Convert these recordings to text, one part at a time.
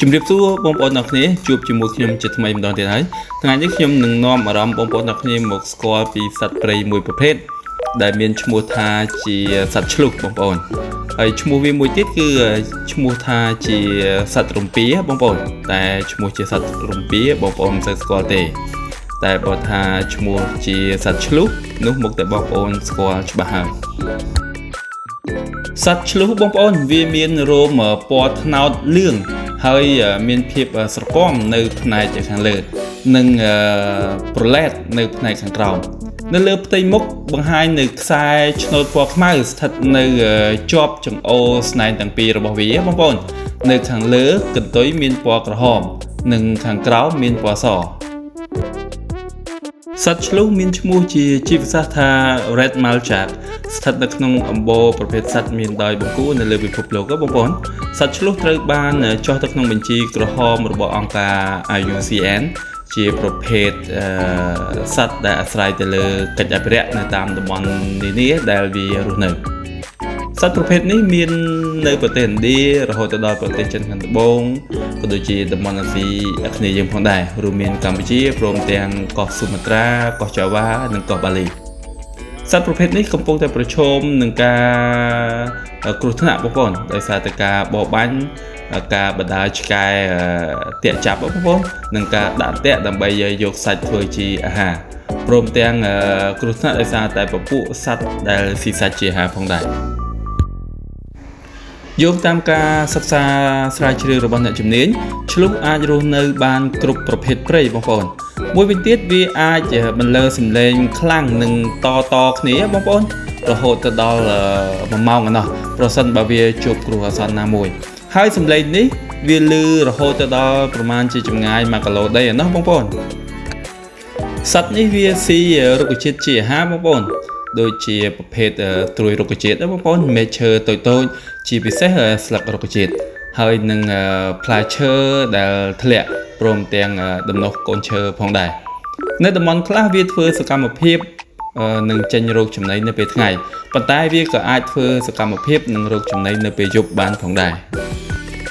ជំរាបសួរបងប្អូនទាំងគ្នាជួបជាមួយខ្ញុំជាថ្មីម្ដងទៀតហើយថ្ងៃនេះខ្ញុំនឹងនាំអារម្មណ៍បងប្អូនទាំងគ្នាមកស្គាល់ពីសត្វព្រៃមួយប្រភេទដែលមានឈ្មោះថាជាសត្វឈ្លូសបងប្អូនហើយឈ្មោះវាមួយទៀតគឺឈ្មោះថាជាសត្វរំពាបងប្អូនតែឈ្មោះជាសត្វរំពាបងប្អូនមិនសូវស្គាល់ទេតែបើថាឈ្មោះជាសត្វឈ្លូសនោះមកតែបងប្អូនស្គាល់ច្បាស់ហើយសត្វឈ្លូសបងប្អូនវាមានរោមពណ៌ត្នោតលឿងហើយមានភាពស្រគាំនៅផ្នែកខាងលើនិងប្រឡែតនៅផ្នែកខាងក្រោមនៅលើផ្ទៃមុខបង្ហាញនៅខ្សែឆ្នូតពណ៌ខ្មៅស្ថិតនៅជាប់ចង្អូរស្នែងទាំងពីររបស់វាបងប្អូននៅខាងលើកន្ទុយមានពណ៌ក្រហមនិងខាងក្រោមមានពណ៌សសត្វឈ្លូសមានឈ្មោះជាជីវសាស្ត្រថា Red Muntjac ស្ថិតនៅក្នុងអំបូរប្រភេទសត្វមានដោយបង្គួរនៅលើពិភពលោកបងប្អូនសត្វឈ្លូសត្រូវបានចុះទៅក្នុងបញ្ជីក្រហមរបស់អង្គការ IUCN ជាប្រភេទសត្វដែលអាស្រ័យទៅលើកិច្ចអភិរក្សនៅតាមតំបន់នានាដែលវារស់នៅសត្វប្រភេទនេះមាននៅប្រទេសឥណ្ឌារហូតទៅដល់ប្រទេសចិនខាងត្បូងក៏ដូចជាតំបន់អាស៊ីអាគ្នេយ៍យើងផងដែររួមមានកម្ពុជាព្រមទាំងកោះស៊ូមាត្រាកោះចាវ៉ានិងកោះបាលីសត្វប្រភេទនេះកំពុងតែប្រឈមនឹងការគ្រោះថ្នាក់បងប្អូនដោយសារតែការបរបាញ់ការបដាឆ្កែតាក់ចាប់បងប្អូននិងការដាក់តាក់ដើម្បីយកសាច់ធ្វើជាអាហារព្រមទាំងគ្រោះថ្នាក់ដោយសារតែពពួកសត្វដែលស៊ីសាច់ជាអាហារផងដែរយោងតាមការសិក្សាស្រាវជ្រាវរបស់អ្នកជំនាញឈ្លូសអាចរស់នៅបានគ្រប់ប្រភេទព្រៃបងប្អូនមួយវិញទៀតវាអាចបន្លឺសំឡេងខ្លាំងនិងតតគ្នាបងប្អូនរហូតទៅដល់1ម៉ោងឯណោះប្រសិនបើវាជួបគ្រោះអាសន្នណាមួយហើយសំឡេងនេះវាលឺរហូតទៅដល់ប្រមាណជាចម្ងាយ1គីឡូដីឯណោះបងប្អូនសត្វនេះវាស៊ីរុក្ខជាតិជាអាហារបងប្អូនដូចជាប្រភេទត្រួយរុក្ខជាតិបងប្អូនមែកឈើតូចៗជាពិសេសស្លឹករុក្ខជាតិហើយនឹងផ្លែឈើដែលធ្លាក់ព្រមទាំងដំណុះកូនឈើផងដែរនៅតំបន់ខ្លះវាធ្វើសកម្មភាពនឹងចេញរោគចំណីនៅពេលថ្ងៃប៉ុន្តែវាក៏អាចធ្វើសកម្មភាពនឹងរោគចំណីនៅពេលយប់បានផងដែរ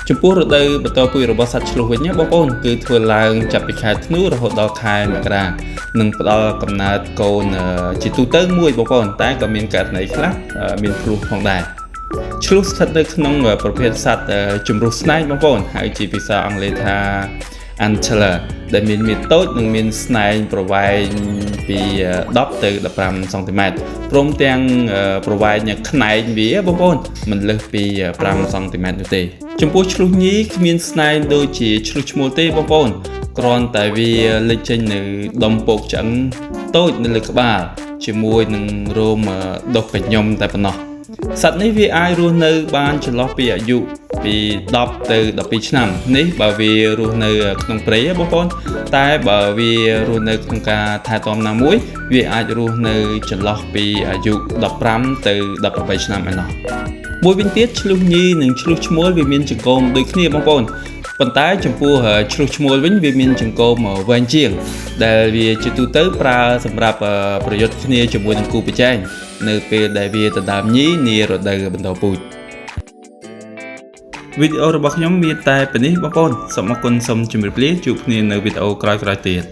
ចំពោះរដូវបន្តពូជរបស់សត្វឈ្លូសវិញបងប្អូនគឺធ្វើឡើងចាប់ពីខែធ្នូរហូតដល់ខែមករានិងផ្ដល់កំណើតកូនជាទូទៅមួយបងប្អូនតែក៏មានករណីខ្លះមានភ្លោះផងដែរឈ្លូសស្ថិតនៅក្នុងប្រភេទសត្វជំរុះស្នែងបងប្អូនហៅជាភាសាអង់គ្លេសថា Antler ដែលមានមាឌតូចនិងមានស្នែងប្រវែងពី10ទៅ15សង់ទីម៉ែត្រព្រមទាំងប្រវែងខ្នែងវាបងប្អូនមិនលើសពី5សង់ទីម៉ែត្រនោះទេចំពោះឈ្លូសញីគ្មានស្នែងដូចជាឈ្លូសឈ្មោលទេបងប្អូនគ្រាន់តែវាលេចចេញនៅដុំពោកឆ្អឹងតូចនៅលើក្បាលជាមួយនឹងរោមដុះកញ្ញុំតែប៉ុណ្ណោះសត្វនេះវាអាចរស់នៅបានចន្លោះពីអាយុពី10ទៅ12ឆ្នាំនេះបើវារស់នៅក្នុងព្រៃបងប្អូនតែបើវារស់នៅក្នុងការថែទាំណាមួយវាអាចរស់នៅចន្លោះពីអាយុ15ទៅ18ឆ្នាំឯណោះមួយវិញទៀតឈ្លូសញីនិងឈ្លូសឈ្មោលវាមានចង្កូមដូចគ្នាបងប្អូនប៉ុន្តែចំពោះឈ្លូសឈ្មោលវិញវាមានចង្កូមវែងជាងដែលវាជាទូទៅប្រើសម្រាប់ប្រយុទ្ធគ្នាជាមួយនឹងគូប្រជែងនៅពេលដែលវាដណ្ដើមញីនារដូវបន្តពូជវីដេអូរបស់ខ្ញុំមានតែប៉ុណ្នេះបងប្អូនសូមអរគុណសូមជម្រាបលាជួបគ្នានៅវីដេអូក្រោយៗទៀត